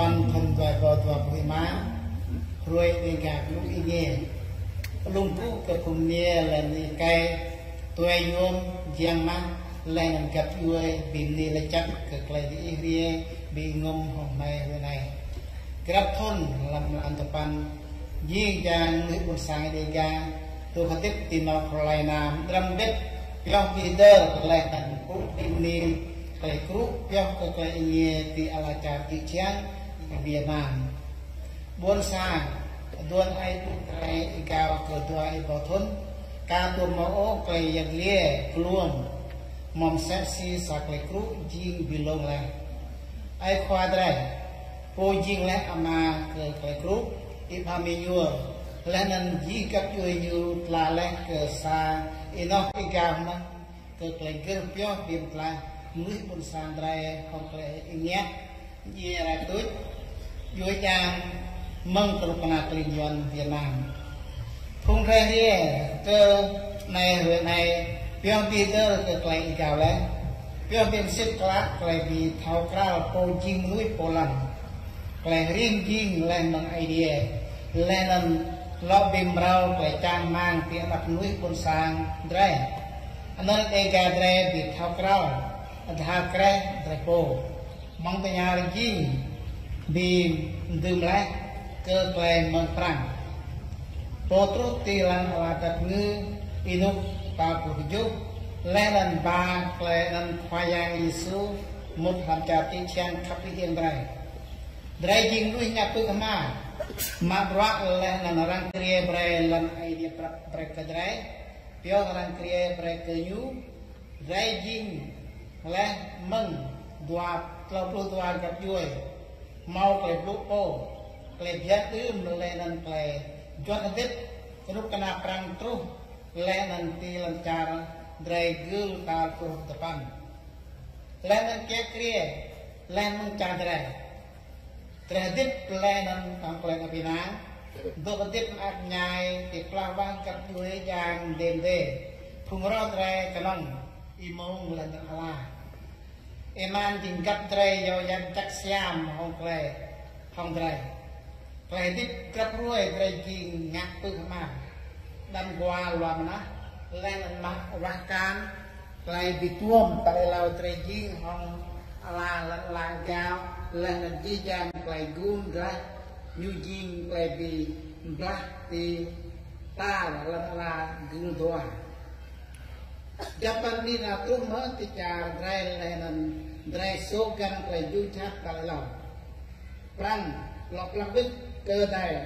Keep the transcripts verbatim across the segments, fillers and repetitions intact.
Thun dua rơbâo dua pluh rơma, hrơi Dêga kơnuk ing ƀing. Lŏm kơ phung mơnuih lĕ ƀing ơi, tui yôm, jiăng mah, lĕ anăn găp djuê, ƀing mơnuih lĕ čăk kơ klei diih hriê, ƀing ngŏm hŏng mơi hrơi anai. Grăp thun hlăm mlan tơpăn, jing jang mơnuih ƀuôn sang Dêga, tŭ hơdip ti North Carolina, drăm bĭt, pioh bi dơr, lĕ anăn pŭ ƀing mơnuih, klei krŭ, pioh kơ klei ing ƀing ti ala čar čư̆ čhiăng, Việt Nam. Ƀuôn sang, aduôn ai ƀu trai êgao kơ dua êbâo thun, ka tuôm mâo ôh klei yăl dliê, kluôm, mơ̆ng sĕ si sa klei krŭ jing bi lông leh. Ơi khua drei, pô jing leh ama kơ klei krŭ, Y Bham Êñuôl, leh anăn jih găp djuê ñu tla leh kơ sa ênoh êgao mơ̆n kơ klei gĭr pioh bi mtlaih mơnuih ƀuôn sang drei hŏng klei êngiă, djiê rai tuč, djuê jang mơ̆ng kơnuk kơna klin Yuăn Việt Nam. Phung drei hriê kơ anei hrơi anei pioh bi dơr kơ klei êgao leh, pioh bi msĭt klă klei bi thâo kral pô jing mơnuih pô lăn. Klei hriê jing leh mơ̆ng Aê Diê, leh anăn lŏ bi mrâo klei čang rơmang ti anăp mơnuih ƀuôn sang drei. Anăn Dêga drei bi thâo kral, adha kreh drei pô. Mơ̆ng tơña jing bi dưm leh kơ klei mơ̆ng Prăng. Pô truh ti lăn ala dap kngư ênuk pă pluh kjuh, leh anăn ba klei anăn Khua Yang Yêsu mŭt hlăm čar čư̆ čhiăng khăp hơiêng drei. Drei jing mơnuih ngă pưk hma, mă bruă leh anăn răng kriê brei lăn Aê Diê prăp brei kơ drei, pioh răng kriê brei kơ ñu, drei jing leh mơ̆ng dua, tlâo pluh dua găp djuê, mâo klei blŭ pô, klei bhiăn đưm leh anăn klei juăt hơdip, kơnuk kơna Prăng truh, leh anăn ti lăn čar drei gưl tal pluh tơpăn. Leh anăn kiă kriê, leh mơ̆ng čar drei. Drei hơdip leh anăn hŏng klei anăp ênang, dôk hơdip mơak mơñai ti plah wah găp djuê jang mdê mdê. Phung roh drei knŏng êmông leh anăn ala. Êman jing găp drei yua yang jăk siam hŏng klei, hŏng drei. Klei hơdip grăp hruê drei jing ngă pưk hma. Đăm gua lua mơnah, leh anăn mă wah kan, klei bi tuôm tal êlâo drei jing hŏng ala lăn ala êgao, leh anăn jih jang klei gum dlah, ñu jing klei bi blah ti tal lăn ala gơ̆ng dua. Djăp păn mơnuih nao truh mơ̆ ti čar drei leh anăn drei sôk găn klei jŭ jhat tal êlâo. Prăng lŏ plah wĭt kơ drei,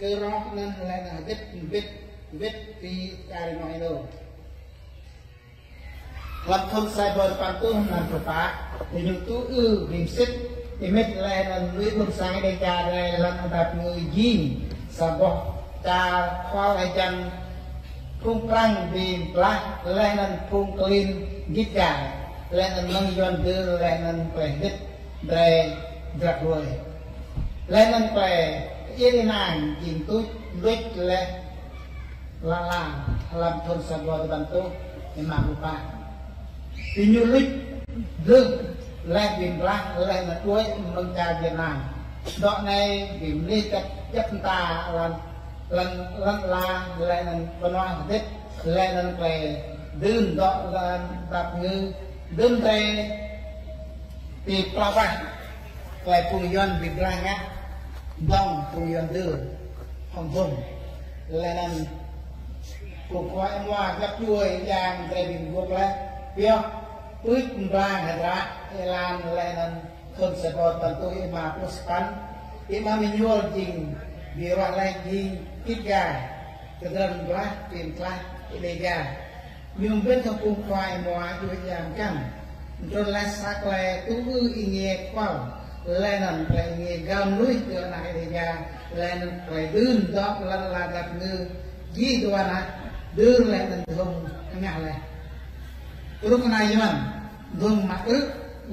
kơ roh anăn leh anăn hơdip mbĭt wĭt ti čar ênoh ênô. Hlăm thun sa êbâo dua păn êtuh mlan pluh pă, diñu tŭ ư bi msĭt, êmĭt leh anăn mơnuih ƀuôn sang Dêga drei lăn ala dap kngư jing sa boh čar khua hơjăn phung Prăng bi blah leh anăn phung klin gĭt gai, leh anăn mơ̆ng Yuăn dưr leh anăn klei hơdip drei grăp hruê. Leh anăn klei iêng ênang jing tuč luč leh lăn ala hlăm thun sa êbâo dua păn êtuh êma pluh pă. Diñu luč dlưh leh bi blah leh anăn đuĕ mơ̆ng čar Việt Nam. Dŏ anei bi mlih kơ djăp mta lăn, lăn, lăn ala leh anăn pơnuah hơdip leh anăn klei dưn dŏ lăn dap kngư dưn drei ti plah wah. Klei phung Yuăn bi blah ngă, dŏng phung Yuăn dưr hŏng dŭm. Leh anăn phung khua êmua găp djuê yang drei bi mguôp leh, pioh pưč mblang hơdră êlan leh anăn thun sa êbâo dua păn êtuh êma pluh sa păn, Y Bham Êñuôl jing bi ruah leh jing gĭt gai, kơdrăn blah bi mtlaih Dêga. Ñu mbĭt hŏng phung khua êmua djuê yang mkăn. Mtrŭn leh sa klei tŭ ư êngiê kơkual, leh anăn klei êngiê găl mnuih kơ ană Dêga, leh anăn klei dưn dŏ lăn ala dap kngư, jih dua anăn dưr leh anăn dhŭng hngah leh. Kơnuk kơna Yuăn, dhŭng mă krư̆,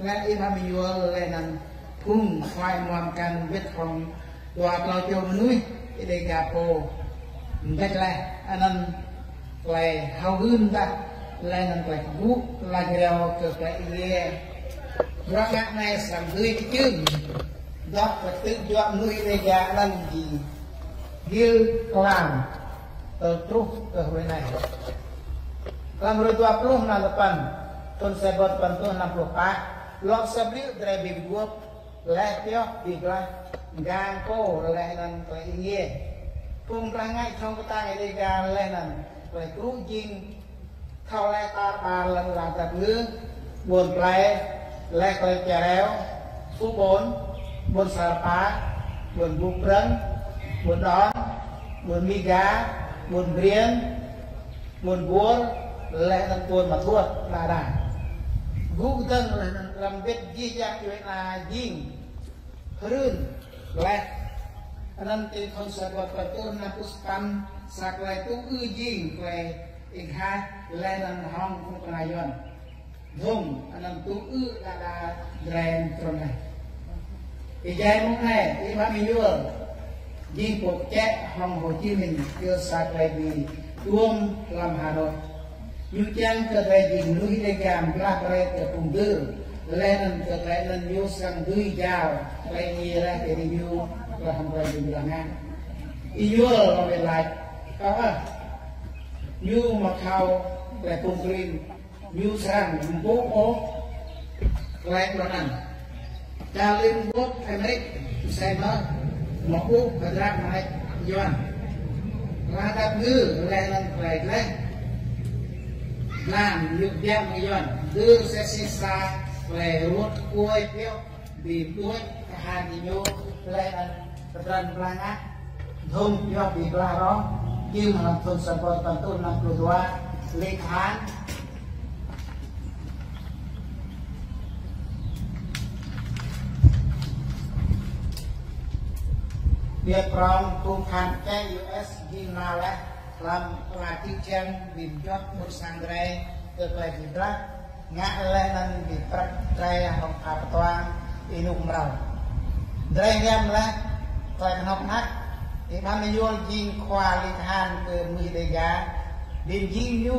leh Y Bham Êñuôl leh anăn phung khua êmua mkăn mbĭt hŏng dua tlâo čô mnuih Dêga pô mbĭt leh, anăn klei hâo hưn dah, leh anăn klei kơkuh lač kơyâo kơ klei êngiê. Bruă ngă anei srăng dưi kčưm. Dŏ kơ tơjuă mơnuih Dêga anăn jing Gil Klam, tơl truh kơ hrơi anai. Klam hrơi dua pluh mlan dua păn, thŭn sa rơbâo dua păn rơtuh năm pluh pă, lŏ sa bliư̆ drei bi mguôp, laih pioh bi blah, mgang pô laih anăn klei êngiê. Phung blah ngă thŏng kơtang Dêga laih anăn klei kru jing thâo laih tar ƀar lăn ala dap ngư, ƀuôn plei, laih klei čareo, Phú Ƀôn, ƀuôn Sa Pa, ƀuôn Buk Prơng, ƀuôn Đon, ƀuôn Miga, ƀuôn Briêng, ƀuôn Buôr, laih anăn ƀuôn Mă Thuôt đa đa. Gŭ kơdơ̆ng laih anăn hrăm mbĭt jih jang djuê ana jing hrưn laih. Anăn ti thŭn sa rơbâo dua păn rơtuh năm pluh sa păn, sa klei tŭ ư jing klei êgah laih anăn hŏng phung kơna Yuăn. Dhŭng anăn tŭ ư đa đa drei trŭn laih. Êjai mông anai, Y Bham Êñuôl jing pô kčĕ hŏng Hồ Chí Minh kơ sa klei bi tuôm hlăm Hà Nội. Ñu čiăng kơ drei jing mơnuih Dêga blah brei kơ phung dưr, laih anăn kơ klei anăn ñu srăng dưi jao klei êngiê laih kơ ñu, laih hŏng klei ñu blah ngă. Êñuôl lŏ wĭt lač, ơ, ñu mă thâo klei phung krĭng, ñu srăng ƀu ƀuh ôh klei anăn. Čar Liên Hợp Quốc Amêrik, msĕ mơh, mơ̆ ƀuh kơ drap mơneč Yuăn. Klei dap ngư laih anăn klei gleh glan ñu biă mơ̆ng Yuăn, dưr msĕ si sa klei ruăt kuai pioh bi ƀuh kơhan ñu laih anăn kơdrăn blah ngă. Dhŭng pioh bi blah roh, jing hlăm thŭn sa rơbâo dua păn rơtuh năm pluh dua, lĕ kơhan Biă prŏng, phung khan kơ U S jing nao laih hlăm ala čư̆ čhiăng bi mjuăt ƀuôn sang drei kơ klei bi blah ngă laih anăn bi prăp drei hŏng pha pơtuang ênuk mrâo. Drei hiam laih klei kơnuk kơna, Y Bham Êñuôl jing khua lĕ kơhan kơ mơnuih Dêga, bi mjing ñu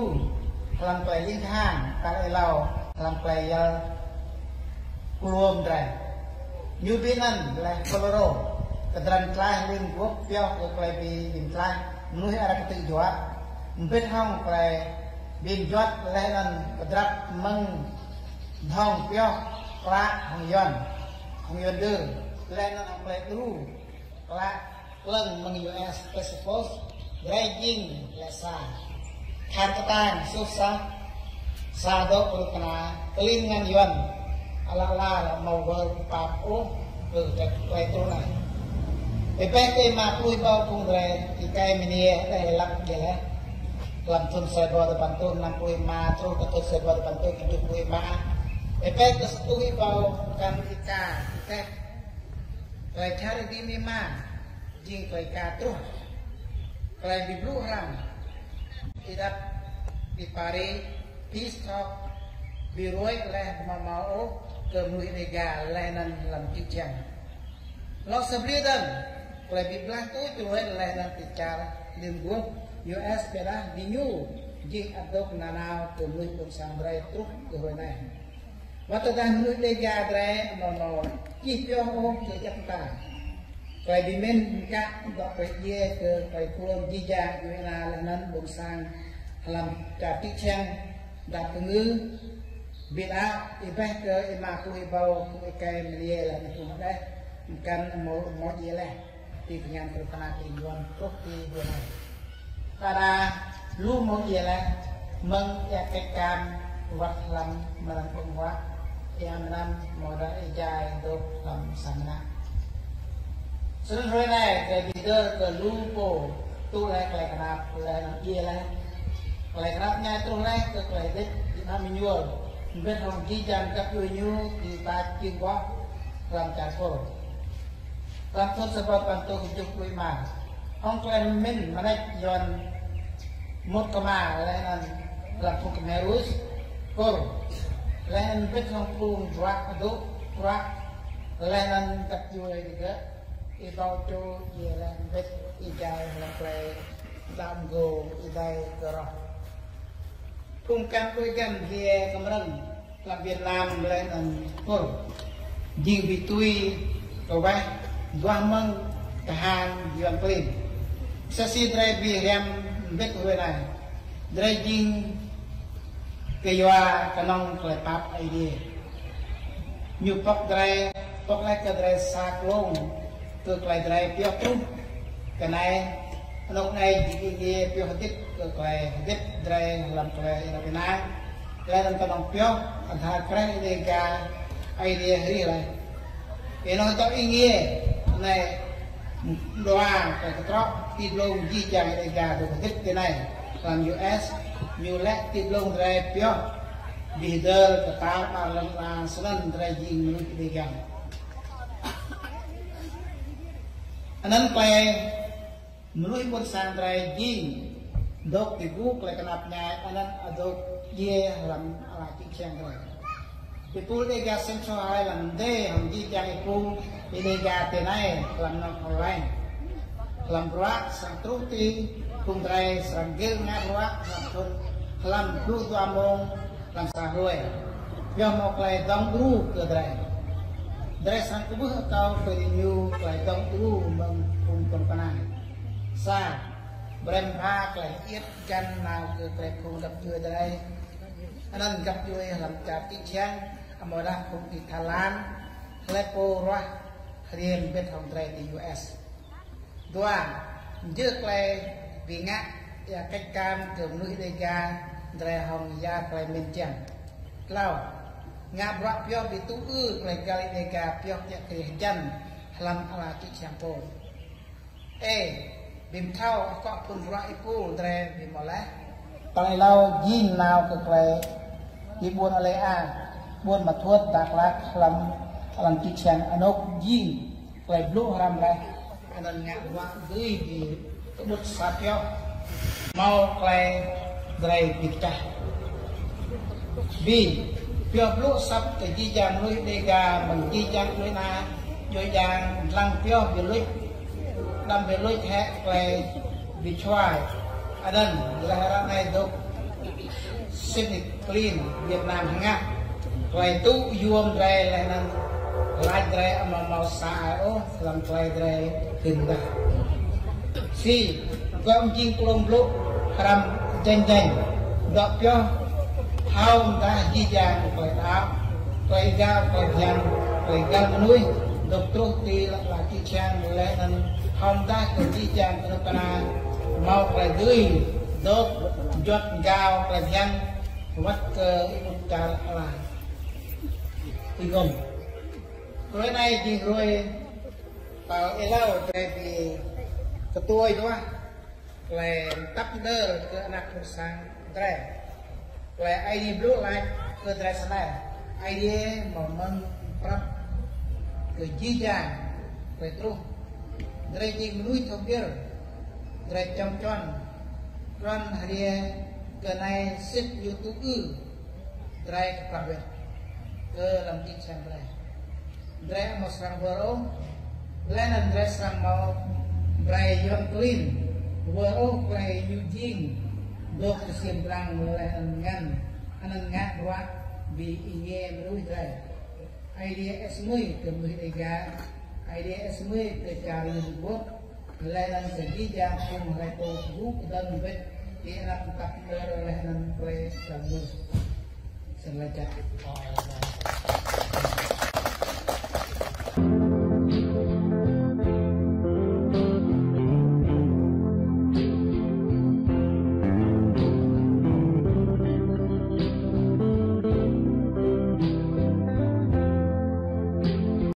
hlăm klei lĕ kơhan tal êlâo hlăm klei yăl kluôm drei. Ñu bi anăn laih Colorado, kơdrăn tlaih Liên Hợp Quốc pioh kơ klei bi, bi mtlaih mơnuih arăng kơtư̆ juă, mbĭt hŏng klei bi mjuăt laih anăn kơdrăp mơ̆ng dhŏng pioh klă hŏng Yuăn, hŏng Yuăn dưr, laih anăn hŏng klei đru klă klơ̆ng mơ̆ng U S Pacific, drei jing laih sa. Khan kơtang, soh sah, sa dŏ kơ kơna klin ngăn Yuăn, ala ala lŏ mâo wơr pap ôh kơ klei truh anai. Êbeh kơ êma pluh êbâo phung drei, êkei mơnia, đeh lăp djel laih. Hlăm thŭn sa rơbâo dua păn rơtuh năm pluh êma truh kơ thŭn sa rơbâo dua păn rơtuh kjuh pluh êma. Êbeh kơ sa êtuh êbâo kăn êka, êkei. Klei čar êdimima jing klei ka truh. Klei bi blŭ hrăm, êđăp, bi pari, peace talk, bi ruai laih mơ̆ mâo ôh kơ mơnuih Dêga laih anăn hlăm čư̆ čhiăng. Lŏ sa bliư̆ dơ̆ng, klei bi blah tuč ruai laih anăn ti čar Liên Hợp Quốc, U S ƀiădah diñu jing adôk nanao kơ mơnuih ƀuôn sang drei truh kơ hrơi anai. Wăt tơdah mơnuih Dêga drei amâo mâo čih pioh ôh kơ djăp mta klei bi mĭn mkă dŏ klei djiê kơ klei kluôm jih jang djuê ana laih anăn ƀuôn sang hlăm čar čư̆ čhiăng dap kơngư, ƀiădah êbeh kơ êma pluh êbâo phung êkei mơnia laih anăn phung hđeh mkăn mâo, mâo djiê laih. Ti tơngan kơ kơna kơ Yuăn truh ti djuê anai. Đa đa lu mơ̆ng ia laih, mơ̆ng ia kĕt kan wăt hlăm mơnam ƀơ̆ng huă, ia mơnam mơ̆ đa êjai dŏ hlăm sang mơnă. Snăn hrơi anai, kơ bi dơr kơ lu pô tŭ laih klei knap, laih anăn ia laih. Klei knap anei truh laih kơ klei hdĭp Y Bham Êñuôl, mbĭt hŏng jih jang găp djuê ñu ti tač čư̆ boh hlăm čar Kur. Hlăm thŭn sa rơbâo dua păn rơtuh kjuh pluh êma, hŏng klei mĭn mơneč Yuăn mŭt kơma laih anăn hlăm phung Khmer Rus, Kur, laih anăn mbĭt hŏng phung bruă adŭ, bruă, laih anăn găp djuê digơ̆, êbâo čô djiê laih mbĭt êjai hlăm klei đaŏ mgô êdei kơ roh. Phung kăn đuĕ găn hia kơ mrơ̆ng hlăm Việt Nam laih anăn Kur jing bi tui Kơ weh, duah mơ̆ng tơhan Yuan klin. Sa si drơi ƀu hriăm mbĭt hrơi anai. Drơi jing kơyua kơnơ̆ng tơlơi pap Ơi Adai. Ñu pŏk drơi, pŏk laih kơ drơi sa klông, kơ tơlơi drơi pioh truh kơ anai, anŏ anai jing Ơi Adai pioh hơdip kơ tơlơi hơdip drơi hlăm tơlơi anŏ anai. Laih anŭn kơnơ̆ng pioh, athar kreh Ơi Adai gah, Ơi Adai hrih laih. Anŭn tŏ Ơi Adai, anai, dua, kơ kơtrŏ, ti dlông jih jang Ơi Adai gah dŏ hơdip ti anai, hlăm U S, ñu lĕ ti dlông drơi pioh, ƀiădah kơtar ƀar lŏn ala snăn drơi jing mơnuih Ơi Adai gah. Anŭn tơlơi mơnuih ƀôn sang drơi jing dŏ ti gŭ tơlơi kơnap ñai, anŭn adôk djai hlăm ala čư̆ čhiăng drơi. Êpul Ơi Adai gah sem soh hai lăm dê hŏng jih jang êpul Ơi Adai gah ti anai hlăm anŏ online. Hlăm bruă srăng truh ti phung drơi srăng gir ngă bruă hlăm thŭn, hlăm pluh dua mông hlăm sa hrơi. Pioh mâo tơlơi dŏng đru kơ drơi. Drơi srăng kơƀah akâo kơ diñu tơlơi dŏng đru mơ̆ng phung kơnuk kơna. Sa, brơi mơ̆ng tơlơi hơiăt găn nao kơ tơlơi phung găp djuai drơi. Anŭn găp djuai hlăm čar čư̆ čhiăng, amâodah phung ti Thái Lan, hlơi pô ruah hriăm mbĭt hŏng drơi ti U S. Dua, jing tơlơi ƀing ngă, ia kĕč kam kơ mơnuih Ơi Adai gah drơi hŏng ia tơlơi mĭn čiăng. Klâo, ngă bruă pioh ƀu tŭ ư tơlơi găl Ơi Adai gah pioh kiăng kơ hơjăn hlăm ala čư̆ čhiăng pô. Ê, ƀing thâo akŏ phun bruă êpul drơi ƀu mâo laih. Tal êlâo jing nao kơ tơlơi ti ƀuôn Alê A, ƀuôn Ma Thuôt, Dak Lak, hlăm ala čư̆ čhiăng anŏ jing tơlơi blŭ hrăm laih. Anŭn ngă bruă dưi ƀu kơƀut sa pioh, mâo tơlơi drơi ƀu čah. Bi, pioh blŭ asăp kơ jih jang mơnuih Ơi Adai gah mơ̆ng jih jang djuai ana, djuai jang lăng pioh ƀu luč, đăm ƀu luč hĕ tơlơi ƀu čuai. Anŭn laih ară anai dŏ Sydney Clean Việt Nam hơngah. Tơlơi tŭ yôm drơi laih anŭn lač drơi amâo mâo sa ai ôh, hlăm tơlơi drơi hưn mơdah. Si, gŏm jing klông blŭ hrăm janh janh, dŏ pioh thâo mơdah jih jang tơlơi đaŏ, tơlơi gao, tơlơi bhiăn, tơlơi găl mơnuih, dŏ truh ti ala čư̆ čhiăng laih anŭn thâo mơdah kơ jih jang kơnuk kơna mâo tơlơi dưi dŏ juăt gao tơlơi bhiăn, wăt kơ ƀut čar ala. Ih ngŏm. Hrơi anai jing hrơi tal êlâo drơi ƀu kơtuai duah tơlơi tăp mơdơr kơ ană ƀôn sang drơi. Tơlơi Ơi Adai blŭ lač kơ drơi snei: Ơi Adai mơ̆ng prăp kơ jih jang tơlơi truh. Drơi jing mơnuih thâo gir, drơi čŏng čuăn, čuăn hriê kơ anai sĭt ñu tŭ ư drơi kơ prăp wĕt kơ hlăm čư̆ čhiăng drơi. Drơi amâo srăng wơr ôh, laih anŭn drơi srăng mâo brơi Yuan klin wơr ôh tơlơi ñu jing dŏ kơsem dlăng laih anŭn ngăn, anŭn ngă bruă ƀu êngiê mơnuih drơi. Ơi Adai ĕp mơi kơ mơnuih Ơi Adai gah, Ơi Adai ĕp mơi kơ čar Liên Hợp Quốc, laih anŭn kơ jih jang phung hlơi pô gŭ kơdơ̆ng mbĭt ti anăp tăp mơdơr laih anŭn tơlơi tơnguôh. Sĭt lač jăk.